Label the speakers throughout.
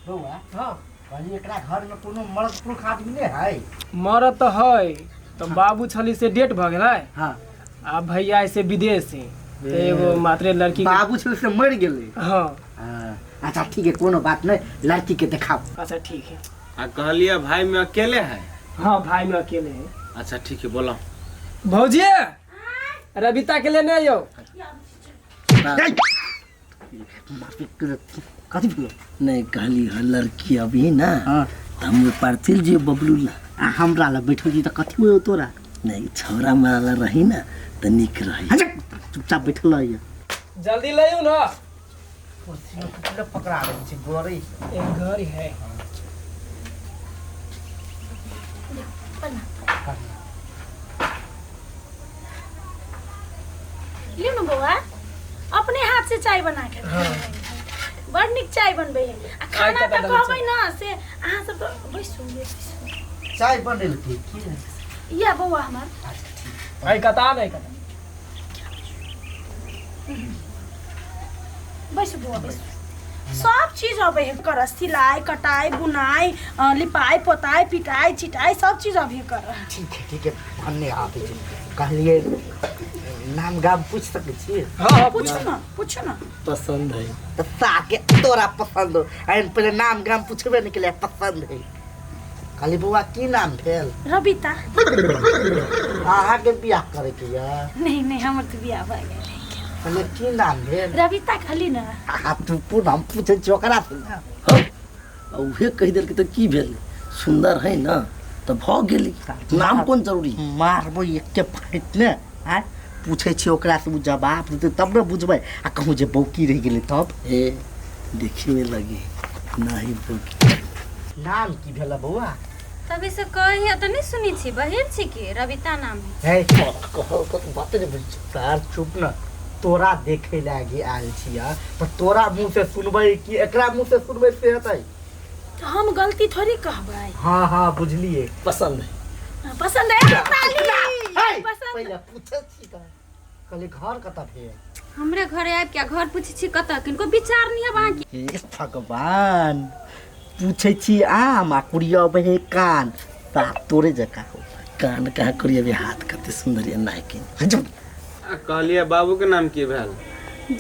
Speaker 1: बौआ।
Speaker 2: हाँ।
Speaker 1: कहली एकरा घर में कोनो मर्द पुरुष आदमी नहीं है?
Speaker 2: मरद तऽ है तऽ बाबू छली से डेट भऽ गेलै।
Speaker 1: हाँ।
Speaker 2: आ भैया से विदेश है तऽ एगो मात्रे लड़की के-
Speaker 1: बाबू छल से मर गेलै।
Speaker 2: हाँ।
Speaker 1: हाँ, अच्छा ठीक है, कोनो बात नहीं, लड़की के देखाओ।
Speaker 2: अच्छा ठीक है।
Speaker 3: आ कहलिए भाई में अकेले है?
Speaker 2: हाँ भाई में अकेले है।
Speaker 3: अच्छा ठीक है, बोला।
Speaker 2: भौजी रविता के लेने आइयो।
Speaker 1: कथी भेलो?
Speaker 4: नहीं कहली हँ लड़की अभी ना।
Speaker 1: हाँ।
Speaker 4: तो हम पार्थिल जी बबलू ला।
Speaker 1: आ हमरा ला बैठल जी तऽ कथी हो तोरा?
Speaker 4: नहीं छौरा मारा रही ना तऽ नीक रही।
Speaker 1: अच्छा चुपचाप बैठल रहिए।
Speaker 2: जल्दी लइयो ना।
Speaker 1: कुर्सी में पकड़ा रही छै गोरे।
Speaker 2: एक घर है।
Speaker 5: लियौ ने बौआ, अपने हाथ से चाय बना के।
Speaker 2: हाँ।
Speaker 5: बड़ नीक चाय बनबै है। आ खाना
Speaker 2: कतऽ
Speaker 5: तऽ
Speaker 2: देने
Speaker 5: कहबै ना से अहाँ सब तऽ बैसू बैसू।
Speaker 1: चाय बनेलकै की?
Speaker 5: या बौआ हमर।
Speaker 2: आई कता नहीं कता।
Speaker 5: बैसू बौआ बैसू। सब चीज अबै है कर, सिलाई कटाई बुनाई, लिपाई पोताई पिटाई चिटाई सब चीज अबै है कर।
Speaker 1: ठीक है ठीक है, धन्यवाद जी। कहलिए नाम गाम पूछ सकै छी?
Speaker 2: हाँ हाँ
Speaker 5: पूछू ना पूछू ना।
Speaker 4: पसंद है
Speaker 1: तऽ साके तोरा पसंद हो, एहन पहिले नाम गाम पूछबे नहीं केलिए, पसंद है। कहली बौआ की नाम भेल?
Speaker 5: रविता।
Speaker 1: अहाँके बियाह करे के यऽ?
Speaker 5: नहीं नहीं हमर तऽ बियाह भऽ गेल।
Speaker 1: कहलिए की नाम भेल?
Speaker 5: रविता कहली ना।
Speaker 1: आ तू पूछ, हम पूछै छी ओकरा से ना।
Speaker 4: हाँ, आ उहे कहि देलकै तऽ की भेल, सुंदर है ना तऽ भऽ गेली, नाम कोन जरूरी।
Speaker 1: मारबो एके फाटि ने। आँय पूछै छी ओकरा से, ओ जवाब देतै तब ने बुझबै। आ कहूँ जे बौकी रहि गेलै तब?
Speaker 4: ए देखी में लगी नाही बौकी।
Speaker 1: नाम की भेल बौआ?
Speaker 6: तभी से कही है तऽ नहीं सुनी छी, बहिर छी की रविता नाम है।
Speaker 1: हे कहल तऽ बाते नहि बुझै छी। तार चुप न, तोरा देखे लागी आयल छियै तऽ तोरा मुँह से सुनबै कि एकरा मुँह से सुनबै से हेतै?
Speaker 5: तऽ हम गलती थोड़ी कहबै।
Speaker 1: हाँ हाँ बुझलिए।
Speaker 4: पसंद है।
Speaker 5: पसंद है ताली।
Speaker 1: हे,
Speaker 5: पसंद।
Speaker 1: पहिले पूछै छी तऽ कहली घर कतऽ भेल?
Speaker 6: हमरे घरे आबि के घर पूछै छी कतऽ, किनको विचार नहीं है अहाँके।
Speaker 1: हे भगवान, पूछै छी आम आ कुड़ियबै हे कान, ता तोरे जकाँ हो।
Speaker 4: कान कहाँ करियबे, हाथ कते सुंदर ये नायकिन।
Speaker 3: आ कहलिए बाबू के नाम की भेल?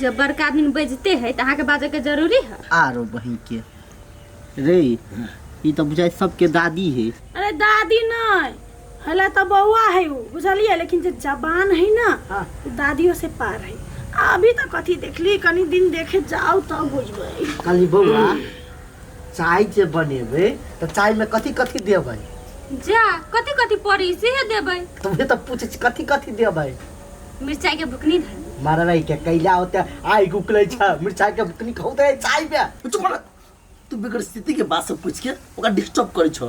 Speaker 6: जब बड़का आदमी बजते है तऽ अहाँके बाजऽ के जरूरी है।
Speaker 1: आरो बहिन के रे, ई तऽ बुझाइ सबके दादी है।
Speaker 5: अरे दादी नहीं हले तऽ बौआ है उ, बुझलिए, लेकिन जे जबान है ना।
Speaker 1: हाँ।
Speaker 5: उ दादियों से पार है। अभी तऽ कथी देखली, कनी दिन देखे जाओ तब बुझबै।
Speaker 1: कहली बौआ चाय जे बनेबै तऽ चाय में कथी कथी देबै?
Speaker 6: जा कथी कथी पड़ी सेहे देबै।
Speaker 1: तऽ उहे तऽ पूछै छी कथी कथी देबै?
Speaker 6: मिरचाई के भुकनी धर।
Speaker 1: मारबै के कैला होते आइ गुकलै छ, मिरचाई के भुकनी कहू दे चाय में।
Speaker 4: चुप रह तू, बिगड़ स्थिति के बात सब पूछ के ओकरा डिस्टर्ब करै छौ,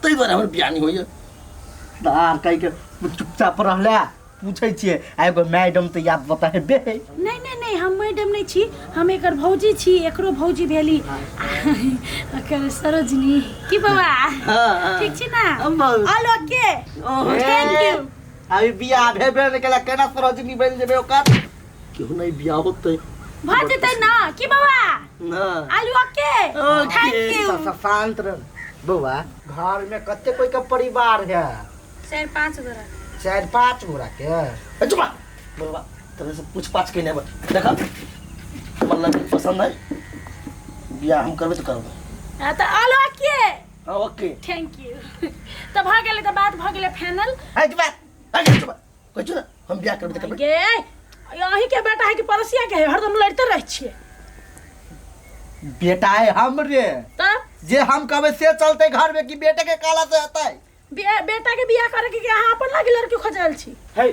Speaker 4: ताहि दुआरे हमर बियाह नहि होइए।
Speaker 1: तार कहि के चुपचाप रहला, पूछै छियै आ एगो मैडम तऽ याद बता हेबे है।
Speaker 5: नहीं नहीं नहीं, हम मैडम नहीं छी, हम एकर भौजी छी, एकरो भौजी भेली एकर सरोजनी। की बौआ ठीक छी ना? All okay, thank you.
Speaker 1: अभी बियाह भेबे नहि केला, केना सरोजनी बनि जेबै ओकर?
Speaker 4: केहू नहीं बियाह होतै
Speaker 5: भऽ जेतै ना की बौआ?
Speaker 4: ना।
Speaker 5: All okay, thank you.
Speaker 1: शांत रह बौआ। घर में कते कोई के परिवार है?
Speaker 6: 4-5 गोरा।
Speaker 1: 4-5 गोरा के?
Speaker 4: ए, चुप रह बौआ, तोरे से पूछ पाछ के नहीं देखा, हमर लड़की पसंद है, बियाह हम करबै तऽ करबै।
Speaker 5: हाँ, तऽ ऑल ओके।
Speaker 4: हाँ ओके,
Speaker 5: thank you. तऽ भऽ गेलै, तऽ बात भऽ गेलै फाइनल।
Speaker 4: ए, चुप रह, ए, चुप रह, कहै छियौ ने हम बियाह करबै तऽ करबै।
Speaker 5: गे अहीं के बेटा है कि पड़ोसिया के है, हरदम लड़ते रहै छियै।
Speaker 1: बेटा है हमरे।
Speaker 5: तब
Speaker 1: जे हम कहबै से चलते घर में कि बेटे के काला से हेतै?
Speaker 5: बेटा के बियाह करे के अहाँ अपन लागी लड़की खोजल छी।
Speaker 3: है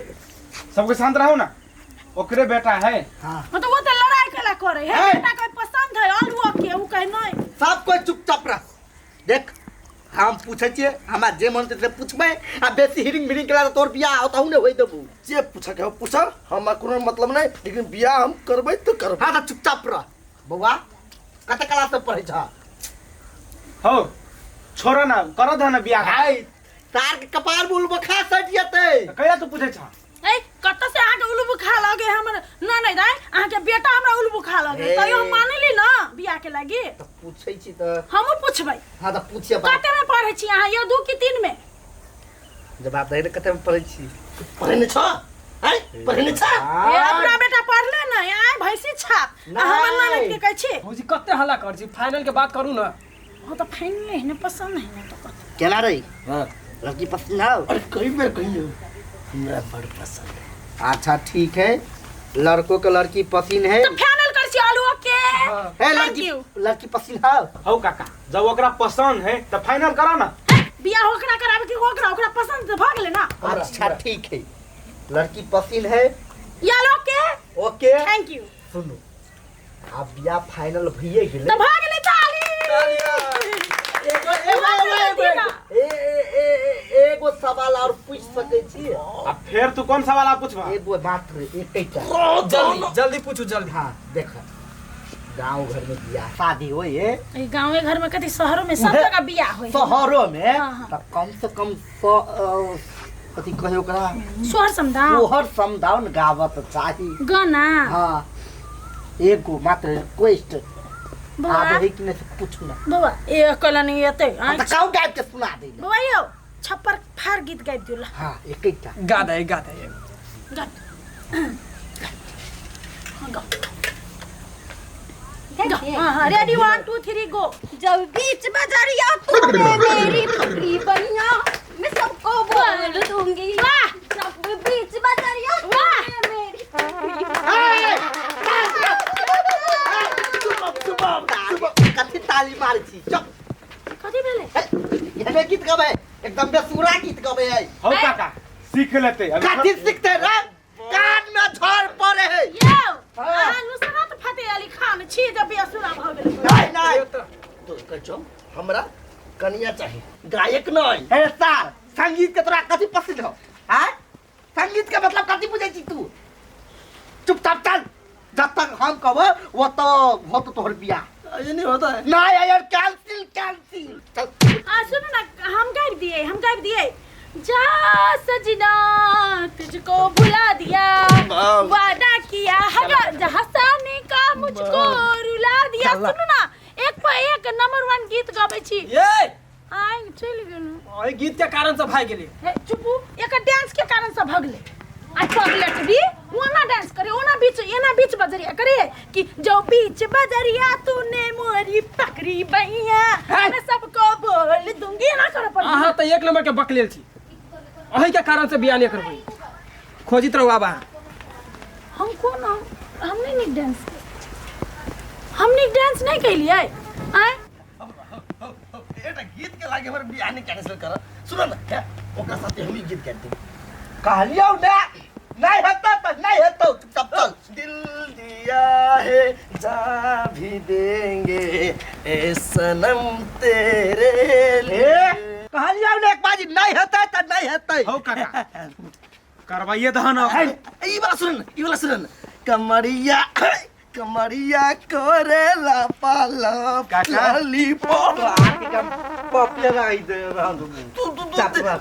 Speaker 3: सबके शांत रहो ना, ओकरे बेटा है।
Speaker 1: हाँ।
Speaker 5: हाँ तो वो तो लड़ाई केला करे है।
Speaker 1: हे।
Speaker 5: बेटा के पसंद है ऑल ओके, उ कहे नहीं।
Speaker 1: सब कोई चुपचाप रह। देख हम पूछै छियै, हमरा जे मन से पूछबै, आ बेसी हिरिंग मिरिंग केला तऽ तोर बियाह होतहु ने होइ देबू।
Speaker 4: जे पूछके हो पूछ, हमरा कोनो मतलब नहीं, लेकिन बियाह हम करबै तऽ करबै।
Speaker 1: हाँ तऽ चुपचाप रह। बौआ कते क्लास में पढ़ै छ?
Speaker 3: हो छोड़ो ना, करो दो ना बियाह।
Speaker 1: हाय तार के कपार बुल बखा सट जेतै।
Speaker 3: कैला तू पूछै छ?
Speaker 5: ए कत से अहाँ के उल्लू बुखा लगे हमर न नहीं दाई अहाँ के बेटा हमरा उल्लू बुखा लगे
Speaker 1: ए।
Speaker 5: तैयो हम मानली न बियाह के लागी।
Speaker 1: तऽ पूछै छी तऽ
Speaker 5: हमहूँ पूछबै।
Speaker 1: हाँ तऽ पूछिए बात।
Speaker 5: कते में पढ़ै छी अहाँ यो 2 कि 3 में?
Speaker 1: जवाब दै ने कते में पढ़ै छी?
Speaker 4: पढ़ै नहि छ? आँय पढ़ै नहि छ?
Speaker 5: ए अपना बेटा पढ़ले न आय भैंसी छाप आ हमर ननद के कहै छी।
Speaker 2: भौजी कते हल्ला कर छी, फाइनल के बात करू ना।
Speaker 5: हाँ तो फाइनल है ना, पसंद है ना तो कते।
Speaker 1: केना रही?
Speaker 4: हाँ
Speaker 1: लड़की पसंद है?
Speaker 4: अरे कई बेर कहियो हमरा बड़ पसंद है।
Speaker 1: अच्छा ठीक है, लड़कों के लड़की पसंद है
Speaker 5: तो फाइनल कर छी आलू ओके।
Speaker 1: है
Speaker 5: Thank
Speaker 1: लड़की
Speaker 5: you.
Speaker 1: लड़की पसंद है?
Speaker 3: हौ काका जब ओकरा पसंद है तो फाइनल करा ना।
Speaker 5: बियाह ओकरा करावे कि ओकरा ओकरा पसंद त भ गेलै ना।
Speaker 1: अच्छा ठीक है, लड़की पसंद है
Speaker 5: या ओके
Speaker 1: ओके
Speaker 5: thank you.
Speaker 1: सुनू आब बियाह फाइनल भइए गेलै
Speaker 5: त भ गेलै ताली।
Speaker 1: एगो एगो एगो ए ए ए एगो सवाल और पूछ सकै छी?
Speaker 3: आ फेर तू कौन सवाल आप पूछबा?
Speaker 1: एगो मात्र एकटा।
Speaker 2: जल्दी जल्दी पूछू जल्दी।
Speaker 1: हाँ देख गांव घर में बियाह शादी होय है,
Speaker 5: ए गांवे घर में कथी शहरों में सब जगह बियाह होय
Speaker 1: शहरों में
Speaker 5: हाँ,
Speaker 1: त कम से कम सौ कथी कहे ओकरा
Speaker 5: सोहर समदाउन।
Speaker 1: सोहर समदाउन गावत चाही
Speaker 5: गाना।
Speaker 1: हाँ एगो मात्र रिक्वेस्ट
Speaker 5: बौआ
Speaker 1: आबे है कि नहीं से पूछू ना।
Speaker 5: बौआ ए कहला नहीं एतै
Speaker 1: हाँ, त काउ गाबि के सुना दे।
Speaker 5: बौआ यौ छप्पर फाड़ गीत गाबि दियौ ला।
Speaker 1: हाँ एकैटा
Speaker 2: गा दे गा दे
Speaker 5: गा। हाँ गाओ। हाँ हाँ रेडी 1 2 3 गो।
Speaker 6: जब बीच बजरिया तूने मेरी पकड़ी बनिया मैं सबको बोल दूंगी।
Speaker 5: वाह
Speaker 6: जब बीच बजरिया
Speaker 5: वाह
Speaker 6: मेरी
Speaker 1: कथी ताली मारै छी? चुप।
Speaker 5: कथी भेलै?
Speaker 1: एहने गीत गबै एकदम बेसुरा गीत गबै है।
Speaker 3: हौ काका सीख लेते अभी।
Speaker 1: कथी सीखते रे? कान में झड़ पड़े है।
Speaker 5: यौ अहाँ नुसरत फतेह अली खान छी जब बेसुरा भ गेलै।
Speaker 1: नहीं नहीं
Speaker 4: तो कहै हमरा कनिया चाही गायक नहीं।
Speaker 1: हे सार संगीत के तोरा कथी पसंद हो? हाँ संगीत के मतलब कथी बुझै छी तू? चुपचाप चल जब तक हम कहबो वो तो हो तो तोहर बियाह।
Speaker 4: ये नहीं होता है
Speaker 1: नहीं यार कैंसिल कैंसिल। चल
Speaker 5: आ सुन ना हम गाबि दिए हम गाबि दिए। जा सजना तुझको भुला दिया वादा किया हंसाने का मुझको रुला दिया। सुनू ना एक पर एक नंबर 1 गीत गाबै छी।
Speaker 2: ये
Speaker 5: आइ चलि गेलौ
Speaker 2: ओइ गीत के कारण से भाग गेलै।
Speaker 5: हे चुपू एकर डांस के कारण से भगले। आ पगलेट भी ओना डांस करे ओना बीच एना बीच बजरिया करे कि जो बीच बजरिया तूने मोरी पकड़ी बैया मैं सबको बोल दूंगी ना करे पर।
Speaker 2: अहाँ त एक नंबर के बकलेल छी, अही के कारण से बियाह नहीं करबै। खोजित रहू आब अहाँ।
Speaker 5: हम कोन हम नहीं नीक डांस हम नीक डांस नहीं कैलियै। आय
Speaker 4: एटा गीत के लागे हमर बियाह नहीं कैंसिल कर। सुन ना ओकरा साथे हम ही गीत गाते
Speaker 1: कहलियौ ना नहीं हेतौ त नहीं हेतौ चुपचाप चल।
Speaker 4: दिल दिया है जा भी देंगे ए सनम तेरे लिए।
Speaker 1: कहलियौ ने एक बाजी नहीं हेतै त नहीं हेतै।
Speaker 3: हौ काका करवाइए दहन।
Speaker 4: ई वाला सुन ई वाला सुन कमरिया कमरिया करेला पाला लॉलीपॉप
Speaker 1: पपिया राई दे रहल
Speaker 4: तू तू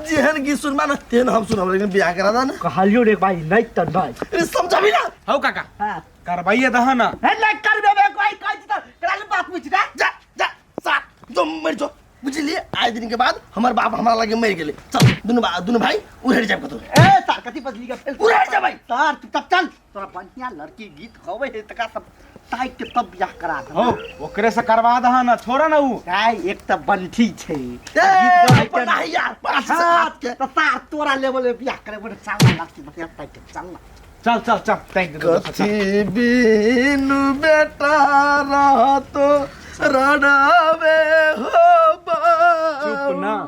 Speaker 4: जेहन गीत सुनबा ना तेहन हम सुनब लेकिन बियाह करा दा ना।
Speaker 1: कहलियौ रे भाई नहीं त नहीं।
Speaker 4: अरे समझाबी ना।
Speaker 3: हौ काका
Speaker 1: हां
Speaker 3: करवाइए दहन।
Speaker 1: हे नहीं करबे बे कोई कहै छी त करा ले बात पूछ ना।
Speaker 4: जा जा साथ जो मर जो बुझलिए। आए दिन के बाद हमर बाप हमरा लगे मर गेले। चल दुनु दुनु भाई उहेड़ जाब कतो।
Speaker 1: ए सार कथी बजली के फेल
Speaker 4: उहेड़ जा भाई।
Speaker 1: सार चुपचाप चल तोरा बढ़िया लड़की गीत गबै है तका सब ताइक के तब बियाह करा दे।
Speaker 3: हो ओकरे से करवा दहन छोड़ा ना उ।
Speaker 1: काय एक त बंठी छै
Speaker 4: गीत गबै के नहीं यार पांच सात के
Speaker 1: त सार तोरा लेवल में बियाह करे बड़ चल लड़की बढ़िया ताइक के चल ना।
Speaker 3: चल चल चल thank you.
Speaker 4: कथी बिनु बेटा रहतो रणा